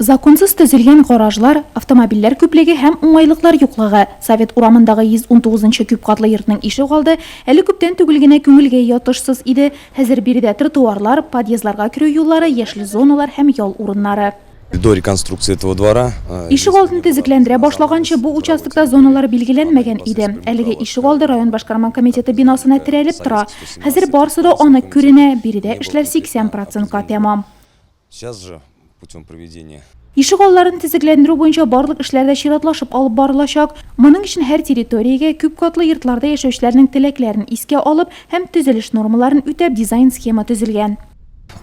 Законсыз төзелгән гаражлар, автомобильләр күплеге һәм уңайлыклар юклыгы. Совет урамындагы 119 нчы күпкатлы йортның ишегалды әле күптән түгел генә күңелгә ятышсыз иде. Хәзер биредә тротуарлар, подъездларга керү юллары, яшел зоналар һәм ял урыннары. До реконструкции этого двора. Ишегалдын төзекләндерә башлаганчы, бу участокта зоналар билгеләнмәгән иде. Әлеге ишегалды район башкарма комитеты бинасына терәлеп тора. Хәзер барысы да анык күренә, биредә эшләр 80 процентка тәмам. Сейчас же путем проведения. Ишегалларын төзекләндерү буенча барлык эшләр дә чиратлашып алып барылачак. Моның өчен һәр территориягә күпкатлы йортларда яшәүчеләрнең теләкләрен искә алып һәм төзелеш нормаларын үтәп дизайн-схема төзелгән.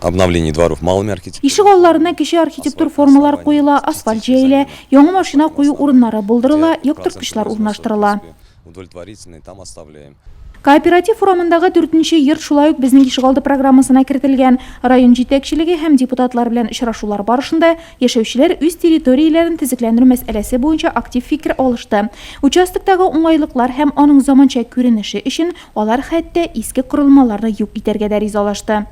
Обновление дворов малыми архитектурными. Ишегалларына кече архитектур формалар куела, асфальт җәелә, яңа машина кую урыннары булдырыла, яктырткычлар урнаштырыла. Удовлетворительный, там оставляем. Кооператив урамындагы дүртенче йорт шулай ук Безнең ишегалды программасына кертелгән. Район җитәкчелеге һәм депутатлар белән очрашулар барышында яшәүчеләр үз территорияләрен төзекләндерү мәсьәләсе буенча актив фикер алышты. Участоктагы уңайлыклар һәм аның заманча күренеше өчен алар хәтта иске корылмаларны юк итәргә дә ризалашты.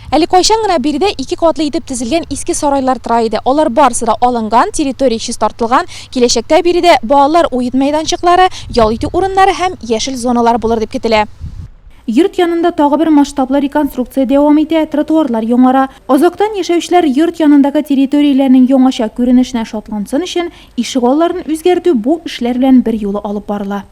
Әле кайчан гына биредә ике катлы итеп төзелгән иске сарайлар тора иде. Алар барысы да алынган, территория чистартылган. Киләчәктә биредә балалар уен мәйданчыклары, ял итү урыннары һәм яшел зоналар булыр дип көтелә. Йорт янында тагы бер масштаблы реконструкция дәвам итә, тротуарлар яңара. Азактан яшәүчеләр йорт янындагы территорияләрнең яңача күренешенә шатлансын өчен, ишегалларын үзгәртү бу эшләр белән берьюлы алып барыла.